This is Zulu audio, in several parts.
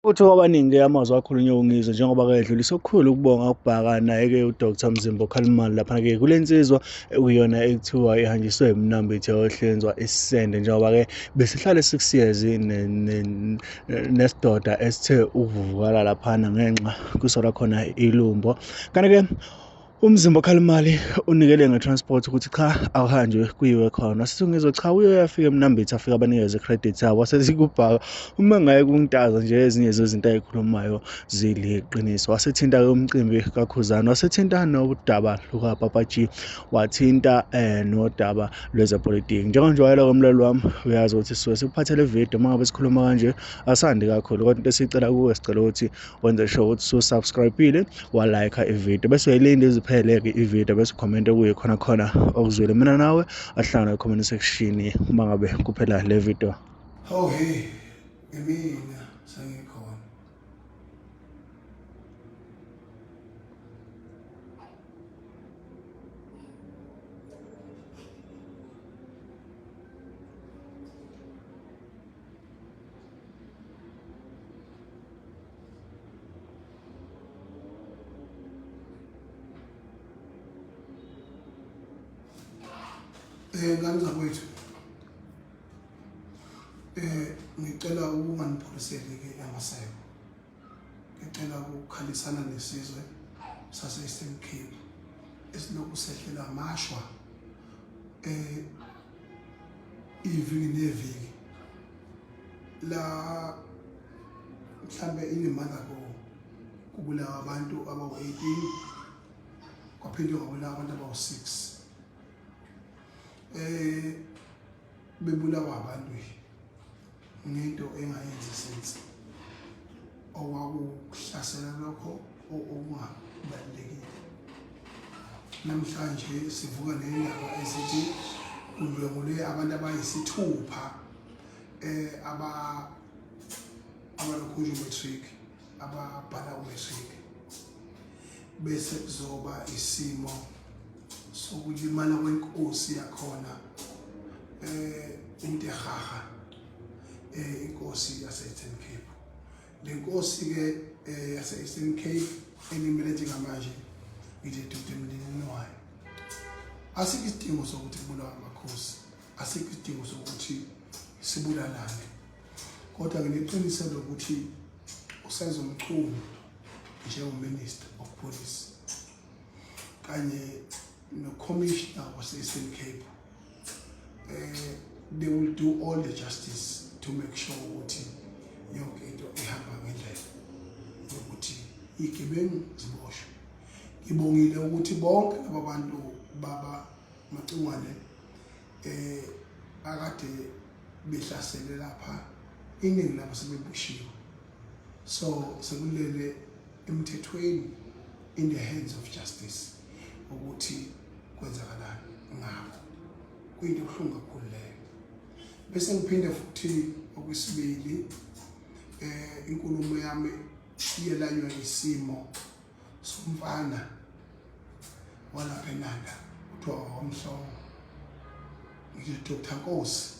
Futhi kwabaningi-ke amazwi akhulunywe uNgizwe njengoba-ke edlulisa okukhulu ukubonga ukubhaka naye-ke uDr Mzimba Khalimali laphana-ke kule nsizwa ekuyona ekuthiwa ihanjiswe eMnambithi yayohlinzwa isende njengoba-ke besihlale 6 years nesidoda esithe ukuvuvukala laphana ngenxa kusolwa khona ilumbo. Kanti-ke uMzimba Khalimali unikele nge-transport ukuthi cha akuhanjwe kuyiwe khona. Sithi uNgizwe cha uye afike eMnambithi afike abanikeze i-credit yabo wasesikubhaka uma ngaye kuntaza nje ezinye zezinto ayikhulumayo ziliqiniso. Wasethinta-ke umcimbi kaKhuzani, wasethinta nodaba lukaPapa G, wathinta nodaba lwezepolitiki. Njengonjwayelo komlelo wami uyazi ukuthi sisuke sikuphathele ividiyo uma ngabe sikhuluma kanje asandi kakhulu kodwa into esiyicela kuwe sicela ukuthi wenze sure ukuthi usubscribe-ile wa-like ividiyo bese uyayilinda iziphele-ke ividiyo bese ukhomenta kuye khona khona okuzwile. Mina nawe ahlangana comment section uma ngabe kuphela le video. Oh hey, imina sengikhona. Ngane zakwethu, ngicela ukunganipholiseli ke amaseko. Ngicela ukukhalisana nesizwe sase Eastern Cape esilokhu sehlela amashwa iviki neviki la mhlambe inemandla ko kubulawa abantu abawu-18 kwaphinde kwabulawa abantu abawu-6 bebulawa abantu ngento engayenzi sense okwakuhlasela lokho okungabalulekile. Namhlanje sivuka nendaba esithi kudlwengulwe abantu abayisithupha aba abalokhu nje matric ababhala umatric, bese kuzoba isimo sokulimala kwenkosi yakhona uMtehaha, inkosi yase-Eastern Cape. Le nkosi ke yase-Eastern Cape elimele njengamanje ngithi Dr. Mlindeni wayo. Asikho isidingo sokuthi kubulawe amakhosi, asikho isidingo sokuthi sibulalane, kodwa ngineqiniso lokuthi uSenzo Mchunu njengo-Minister of Police kanye no-Commissioner wase-Eastern Cape, they will do all the justice to make sure ukuthi yonke into ihamba ngendlela yokuthi igebengu ziboshwe. Ngibongile ukuthi bonke laba bantu baba Macingwane akade behlasele lapha, iningi labo sebeboshiwe, so sekulele emthethweni, in the hands of justice, ukuthi kwenzakalani ngabo. Kuyinto ebuhlungu kakhulu leyo. Bese ngiphinde futhi okwesibili, inkulumo yami iyelanywa isimo somfana walapha eNanda kuthiwa waMhlongo. Ngithi Dr Nkosi,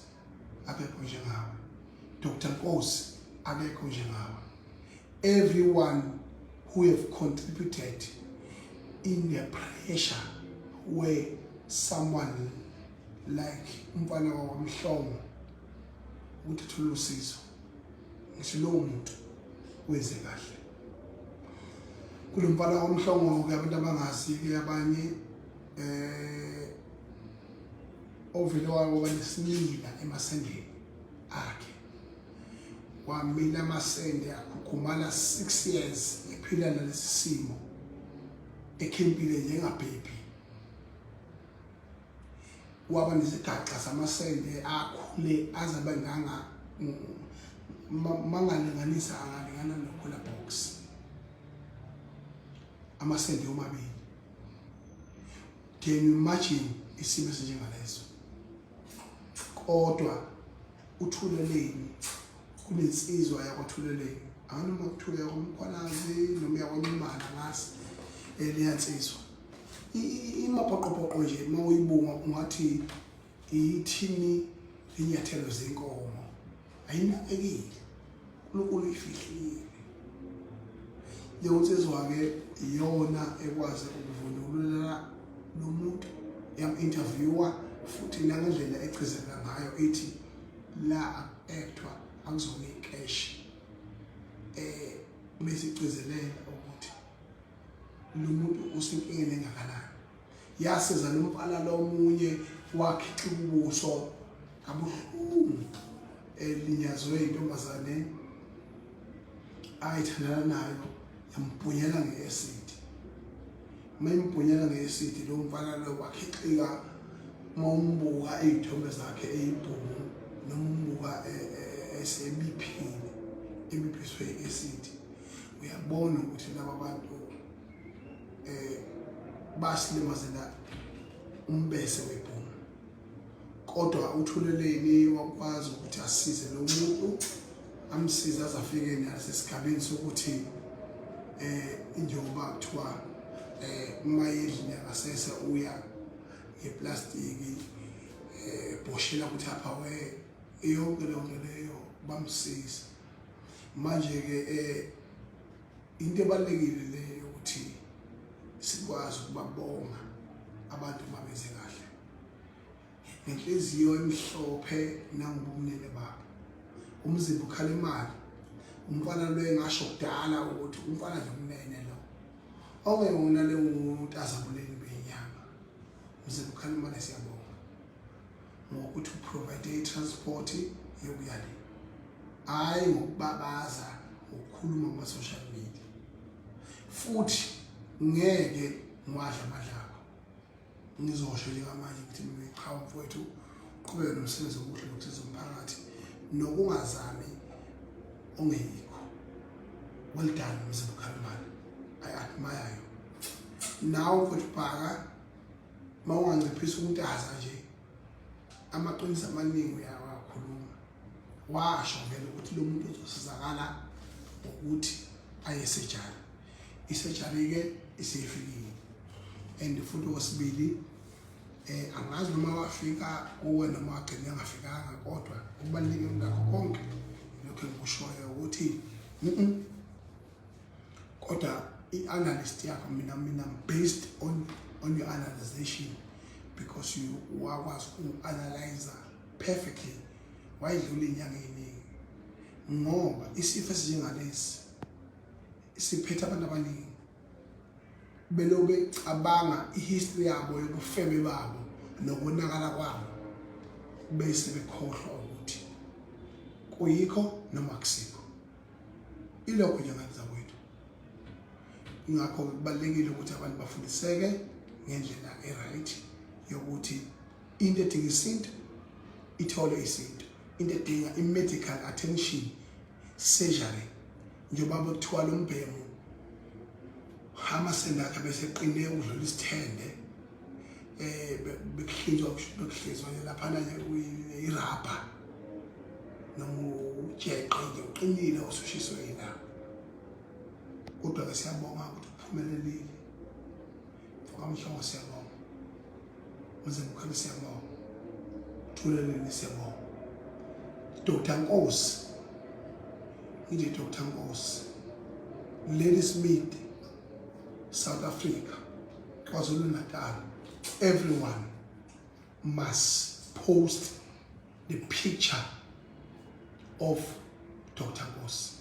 akekho njengawe. Dr Nkosi, akekho njengawe. Everyone who have contributed in the pressure where someone like umfana waMhlongo ukuthi athole usizo, ngithi lowo muntu wenze kahle. Kulo mfana waMhlongo-ke, abantu abangazi-ke abanye, ovele waba nesimila emasendeni akhe, wamila amasende akhukhumala 6 years ephila nalesi simo, ekhempile njengabhebhi, waba nezigaxa zamasende akhule aze abe nganga mangalinganisa angalingana no-cooler box, amasende omabili. Can you imagine isimo esinjengaleso? Kodwa uThuleleni, kunensizwa yakwaThuleleni, anganoma kuthiwa yakwaMkhwanazi noma yakwaNxumalo, ngazi leya nsizwa imabhoqobhoqo nje, uma uyibunga ungathi ithini inyathelo zenkomo, ayinakekile, uNkulunkulu uyifihlile. Leyo nsizwa-ke iyona ekwazi ukuvunulula lo muntu, yam-interviewa futhi nangendlela egcizelela ngayo ithi la aku-actwa, akuzona iy'keshi. Mesigcizelela ukuthi lo muntu usenkingeni engakanani. Yasiza lo mfana lo omunye wakhixa ubuso kabuhlungu, elinyazwe intombazane ayithandana nayo, yambhunyela nge-acid. Uma imbhunyela nge-acid lo mfana lo wakhixika, uma umbuka iy'thombe zakhe eyibhungu noma umbuka esebiphile, ebiphiswe i-acid, uyabona ukuthi laba bantu basilimazela umbese webhungu. Kodwa uThuleleni wakwazi ukuthi asize lo muntu, amsize aze afike nasesigabeni sokuthi njengoba kuthiwa uma endlini yangasese uya ngeplastiki bhoshela ukuthi apha we yonke leyo nto leyo, bamsiza. Manje-ke into ebalulekile le yokuthi sikwazi ukubabonga abantu uma benze kahle ngenhliziyo emhlophe nangobumnene babo. Umzimba ukhala imali. Umfana lo engasho kudala ukuthi umfana nje umnene lo ongewona le utazabuleni benyama. Umzimba ukhala imali, siyabonga ngokuthi uprovide i-transport yokuya le, hhayi ngokubabaza ngokukhuluma kuma-social media. Futhi ngeke ngiwadla amadlako, ngizosho njengamanje ukuthi mina cha, mfowethu, uqhubeke nomsebenzi omuhle nokusiza umphakathi nokungazami ongeyikho. Well done, Mzimba Khalimane, I admire you. Nawe mfowethu Bhaka, uma unganciphisa ukuntaza nje, amaqiniso amaningi uyawakhuluma. Washo vele ukuthi lo muntu uzosizakala ngokuthi aye e-surgery. I-surgery-ke isifikile and futhi okwesibili angazi noma wafika kuwe noma wagcina engafikanga, kodwa okubalulekile kunakho konke lokho engikushoyo ukuthi kodwa i-analyst yakho, mina based on your analyzation, because you wakwazi uku-analyze perfectly, wayedlula iy'nyanga ey'ningi, ngoba isifo esinjengalesi siphethe abantu abaningi beloku becabanga i-history yabo yobufebe babo nokonakala kwabo, bese bekhohlwa ukuthi kuyikho noma akusikho. Ilokho nje ngane zakwethu. Ingakho kubalulekile ukuthi abantu bafundiseke ngendlela e-right yokuthi into edinga isintu ithole isintu, into edinga i-medical attention, surgery, njengoba bekuthiwa lo mbhemu amasende akhe beseqine ukudlula isithende, bekuhlinzwa, bekuhlinzwa nje laphana nje irabha noma ujeqe nje uqinile usushiswe yilanga. Kodwa-ke siyabonga ukuthi uphumelelile, mfokaMhlongo, siyabonga. Mzimkhulu, siyabonga. Thuleleni, siyabonga. Dr Nkosi, ngithi Dr Nkosi, Ladysmith, South Africa, KwaZulu Natal, everyone must post the picture of Dr Nkosi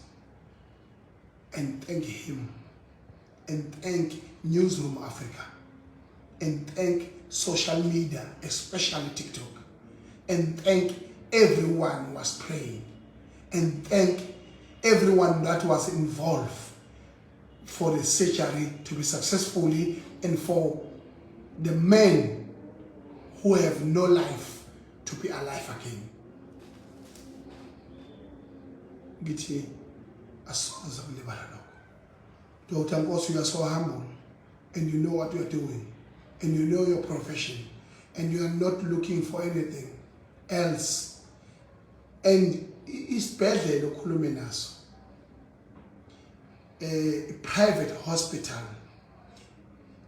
and thank him and thank Newsroom Africa and thank social media, especially TikTok, and thank everyone who was praying and thank everyone that was involved for the surgery to be successfully and for the men who have no life to be alive again. Ngithi asoze kulibala lokho. Dr Nkosi, you are so humble and you know what you are doing and you know your profession and you are not looking for anything else, and isibhedlela okhulume naso, private hospital,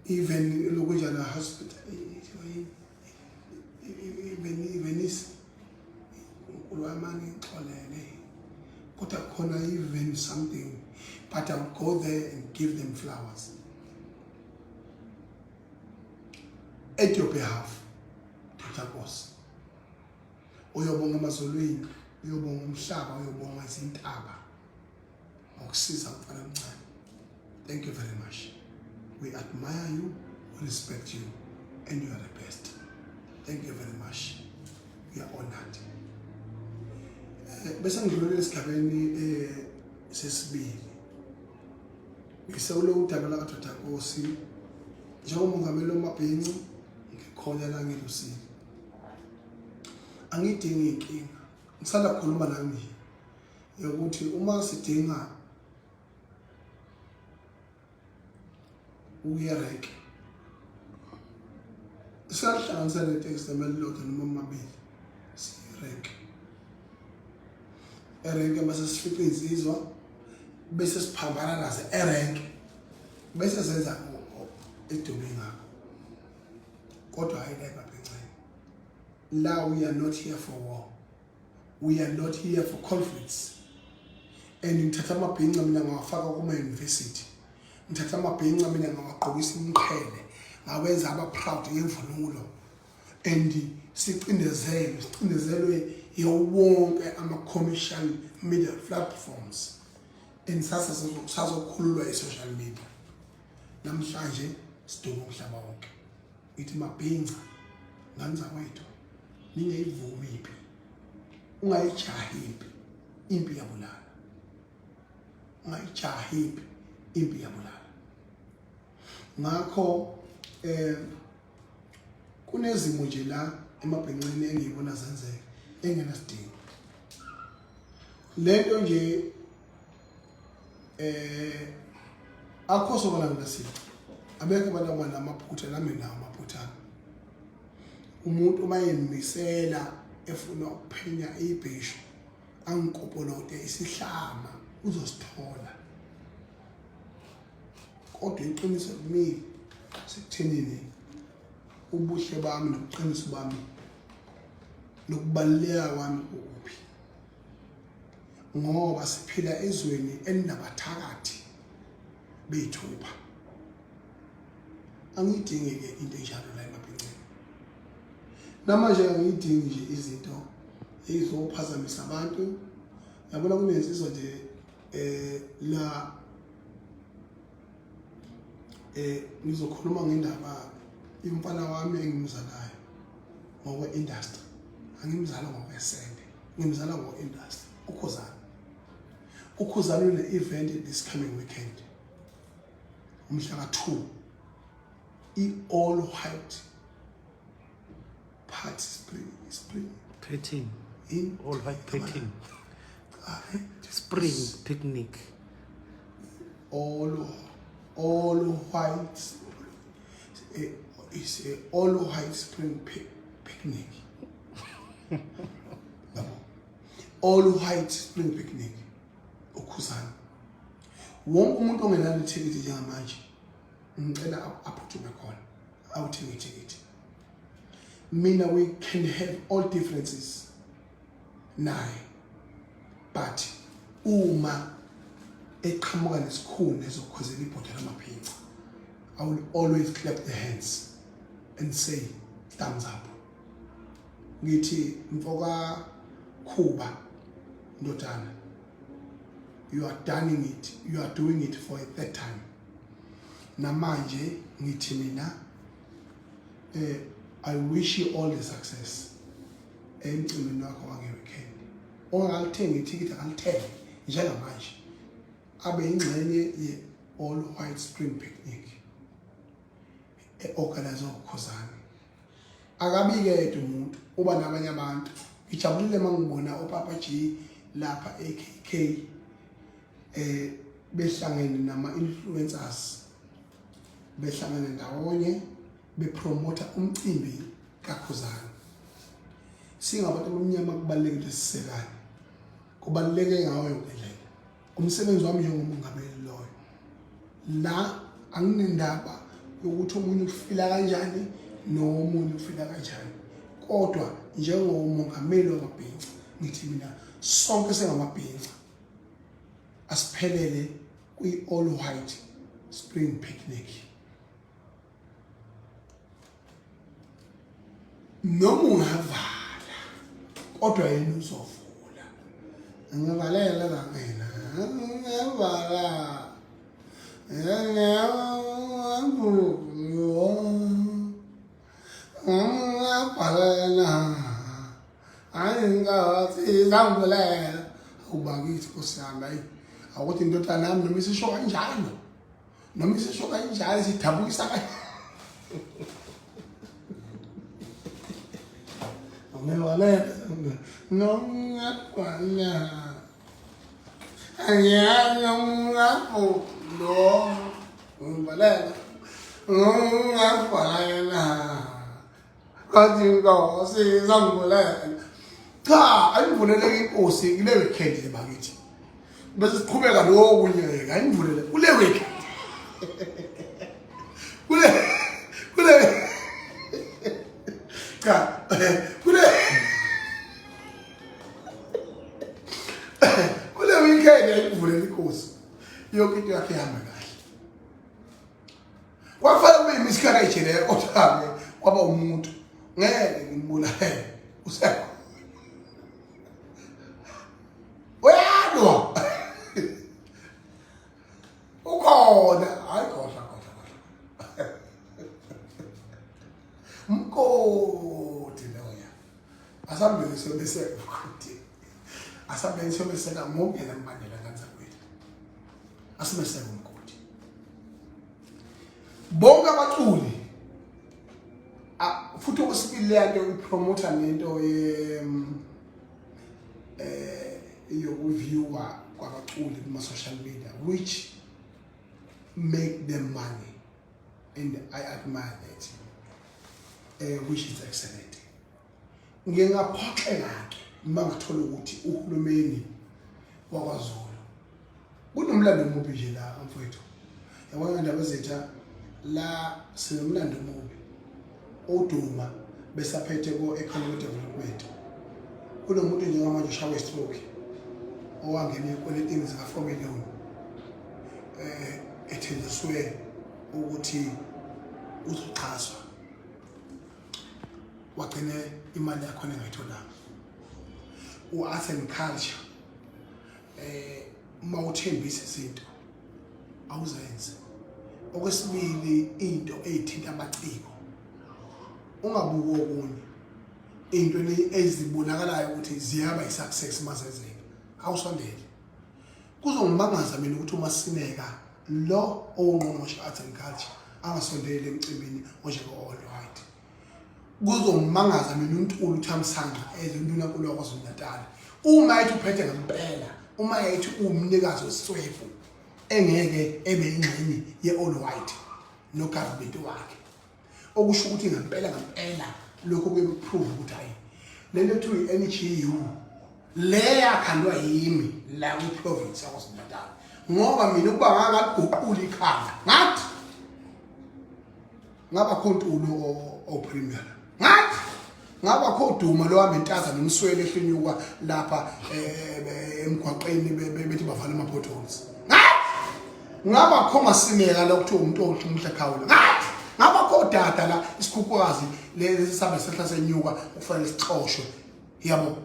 even lokunjana hospital, even Venice, uNkulunkulu wami angixolele, kodwa khona even something But I'll go there and give them flowers at your behalf, Dr. Nkosi. Uyobonga amazulwini, uyobonga umhlaba, uyobonga izintaba ngokusiza umfana omncane. Thank you very much. We admire you, we respect you, and you are the best. Thank you very much. We are honored. Bese ngidlulele esigabeni sesibili. Ngisekulo udaba lakaDr. Nkosi njengomongameli wamabhinci ngikhona la ngilusile. Angidingi inkinga. Ngisanda kukhuluma nami yokuthi uma sidinga ukuya renki siyahlanganisa netekisi noma elilodwa noma amabili siyirenki erenke mase sifica iy'nsizwa bese siphambana nazo erenke bese senza edume ngakho kodwa hhayi la emabhenceni la. We are not here for war, we are not here for conflicts. And ngithatha amabhinca mina ngawafaka kuma-university, ngithatha amabhinca mina ngawagqokisa imiqhele, ngawenza aba-proud ngemvunulo. And sicindezelwe, sicindezelwe yowonke ama-commercial media platforms and sasa sazokhululwa i-social media. Namhlanje siduma umhlaba wonke. Ngithi mabhinca, ngane zakwethu, ningeyivumi impi, ungayijahi impi, impi iyabulala. Ungayijahi impi, impi iyabulala. Ngakho kunezimo nje la emabhenceni engiyibona zenzeka engenasidingo. Lento nje akho sobona nginasici, abekho abantu abanamaphutha, nami nawo amaphutha. Umuntu uma emisela efuna ukuphenya ibheshu angikopolote isihlama uzosithola, kodwa iqiniso kumina sekuthenini ubuhle bami nobuqiniso bami nokubaluleka kwami kukuphi, ngoba siphila ezweni elinabathakathi beyithupha. Angiyidingi-ke into enjalo la emabhinceni namanje, angiyidingi nje izinto eyizophazamisa abantu. Yabona, kunensizwa nje la ngizokhuluma ngendaba imfana wami engimzalayo ngokwe-industry. Angimzala ngokwesende, ngimzala ngo-industry. Ukhuzana, uKhuzani une-event this coming weekend, umhla ka-2, i-all white party spring Petting. In All white petting. Ah, eh? Spring picnic. All white is a all white spring picnic. Yabo, all white spring picnic uKhuzani. Wonke umuntu ongenalo ithikithi njengamanje ngicela aphuthume khona awuthenga ithikithi. Mina, we can have all differences naye, but uma eqhamuka nesikhuni ezokhwezela ibhoda lamaphinca, I will always clap the hands and say thumbs up. Ngithi mfoka Khuba, ndodana, you are doing it, you are doing it for a third time. Namanje ngithi mina I wish you all the success emcimbini wakho wange-weekend. Ongakalithengi ithikithi akalithenge njengamanje, abe ingxenye ye-all white spring picnic e-organize uKhuzani. Akabi yedwa umuntu, uba nabanye abantu. Ngijabulile uma ngibona uPapa G lapha AKK behlangene nama-influencers, behlangene ndawonye bepromotha umcimbi kaKhuzani. Singabantu abamnyama kubalulekile sisekane, kubaluleke ngayo yonke indlela. Umsebenzi wami njengomongameli loyo la, anginendaba yokuthi omunye ufila kanjani nomunye ufila kanjani, kodwa njengomongameli wamabhinca ngithi mina sonke singamabhinca asiphelele. kwi-All White Spring Picnic. Noma ungavala kodwa yena uzovula. Ngivalele la mina. Ngivala. Ayingathi awubakithi nkosi yami hayi awukuthi indodana yami noma isisho kanjalo noma isisho kanjalo sidabukisa kanjalo Cha, ayivuleleke inkosi kule weekend le bakithi. Bese siqhubeka lokunye ke ayivulele kule weekend. Kule kule Cha, kule kule weekend yayivulela inkosi yonke into yakhe ihamba kahle kwakufanele kube yimiscarriage leyo kodwa-ke kwaba umuntu ngeke ngimbulale usekho uyalwa ukhona hayi khohlwa khohlwa khohlwa mkoti loya asambeni siyobeseka mkoti asambeni siyobeseka ngokungena mbandela kanzakwethu asimeseke umgodi bonke abaculi futhi okwesibili leya nto ipromotha nento ye eh yokuviewa kwabaculi kuma social media which make them money and I admire that which is excellent. Ngingaphoxeka-ke uma ngathola ukuthi uhulumeni wakwaZulu kunomlando omubi nje la mfowethu. Yabona indaba ezetha la sinomlando omubi oduma besaphethe ko-economic development. Kunomuntu njengamanje oshawe i-stroke owangena ey'kweletini zika-4 million eh ethenjiswe ukuthi uzoxhaswa wagcine imali yakhona engayitholanga u-art and culture eh uma uthembisa izinto awuzenze okwesibili into eyithinta amaciko ungabuki okunye into ezibonakalayo ukuthi ziyaba i-success mazenzeka awusondele Kuzongimangaza mina ukuthi uma sineka lo owungqongqoshe Arts and Culture angasondeli emcimbini onjenge-All White. Kuzongimangaza mina uNtuli uThamsanqa as undunankulu waKwaZulu-Natal uma ethi uphethe ngempela, uma ethi uwumnikazi wesiswebu engeke ebe ingxenye ye-All White no-government wakhe. Okusho ukuthi ngempela ngempela lokho kuye kuprove ukuthi hayi le nto kuthiwa i-NGU le yakhandwa yimi la kwi-province yaKwaZulu-Natal ngoba mina ukuba ngangaliguqula ikhanda ngathi ngaba khontulo opremier ngathi ngaba khoduma lo hamba intaza nomsweli ehlinyuka lapha eh, emgwaqeni bethi bavala ama potholes ngathi ngaba kho masimeka la kuthiwa umuntu omuhle khawula ngathi ngaba kho dada la isikhukhukazi lesi sabe sehla senyuka kufanele sixoshwe yabo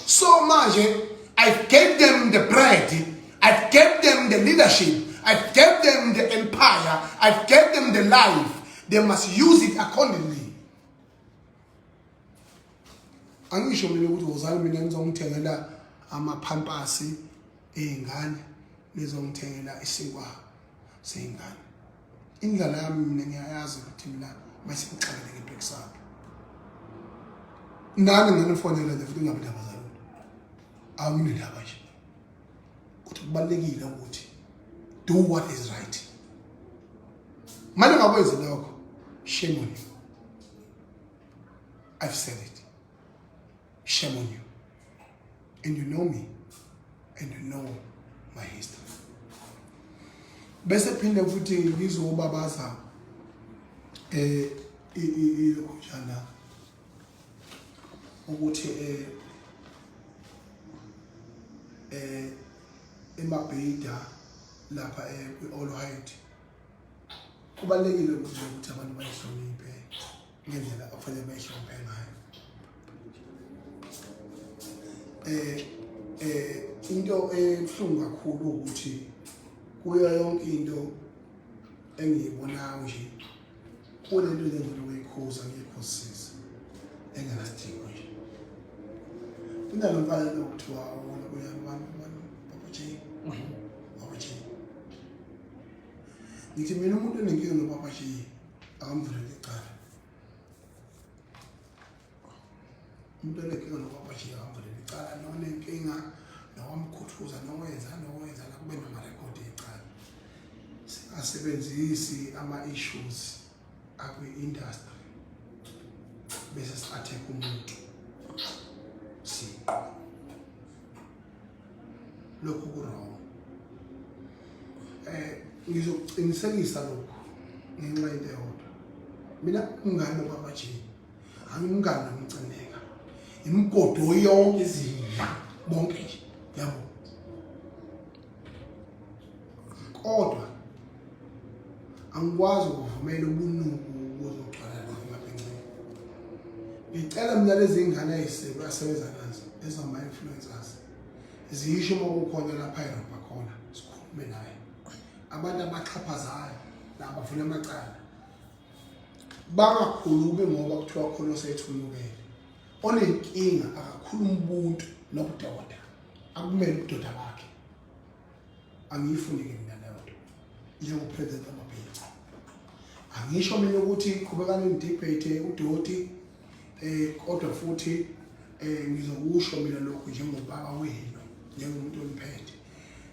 so manje i gave them the bread i gave them the leadership i gave them the empire i gave them the life they must use it accordingly angisho mina ukuthi wozani mina nizongithengela amaphampasi ey'ngane nizongithengela isinkwa sey'ngane indlala yami mina ngiyayazi ukuthi mina masingixakele ngibhekisaphi nani nganifonela nje futhi ungabi ndaba zalutho awunendaba nje kodwa kubalulekile ukuthi do what is right manje ngakwenzi lokho shame on you i've said it shame on you and you know me and you know my history bese phinde futhi ngizobabaza eh ilokhujana ukuthi eh eh emabhida. lapha kwi-All White. Kubalulekile ukuthi ukuthi abantu bayihloniphe ngendlela okufanele bayihloniphe ngayo. Into ebuhlungu kakhulu ukuthi kuyo yonke into engiyibonayo nje kunento engifuna ukuyikhuza ngiyikhuzisise engenasidingo nje. Kunalo mfana lo kuthiwa uyani bani bani Papa J. Papa J. Ngithi mina umuntu onenkinga noPapa J akamvulele icala. Umuntu onenkinga noPapa J akamvulele icala nonenkinga nowamkhuthuza nowenza nowenza la kube namarekhodi ecala. Singasebenzisi ama-issues akwi-industry bese si-attack umuntu siqu. Lokhu ku-wrong. Ngizokuqinisekisa lokhu ngenxa yento eyodwa. Mina umngani noPapa J, angimngani nomcineka. Imigodo yonke izinja bonke nje, yabo. Kodwa angikwazi ukuvumela ubunuku buzogcwala la emabhenceni. Ngicela mina lezi ngane asebenza nazo ezama-influencers zisho uma kukhona lapha erobha khona sikhulume naye. Abantu abaxhaphazayo nabavula amacala bangakhulumi ngoba kuthiwa khona osethunukele. Onenkinga akakhuluma ubuntu nobudoda, akumele ubudoda bakhe. Angiyifuni-ke mina leyo nto njengopresident wamabhinca. Angisho mina ukuthi qhubekani nidebate udoti, kodwa futhi ngizokusho mina lokhu njengobaba wenu, njengomuntu oniphethe.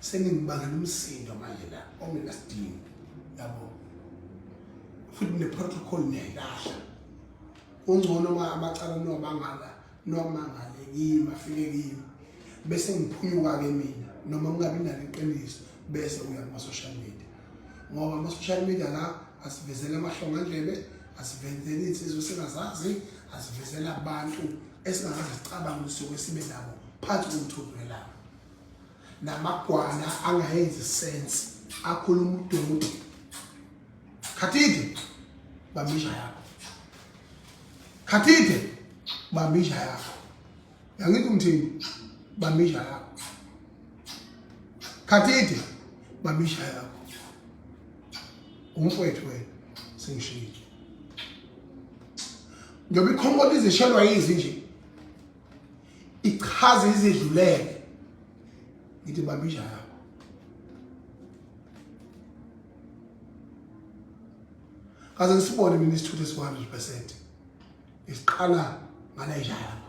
Seningibangela umsindo manje la ongenasidingo, yabo. Futhi ne-protocol niyayilahla. Kungcono uma amacala niwabangala noma ngale kimi afike kimi bese ngiphunyuka-ke mina noma ngingabi nalo iqiniso bese uya kuma-social media, ngoba ama-social media la asivezela amahlongandlebe, asivezela iy'nsizwa esingazazi, asivezela abantu esingakaze sicabange ukuthi soke sibe nabo phansi komthunzi welanga, namagwala angayenzi sense akhuluma udoti. Khathide bambisha yakho, Khathide bambisha yakho, yangithi umthini bambisha yakho, Khathide bambisha yakho, umfowethu wena sengishilo. Njengoba ikhombola izishelwa yizi nje ichaze izidlulele, ngithi bambisha yakho. Kaze ngisibone mina isithuthu esi-100% isiqala ngale nja yakho.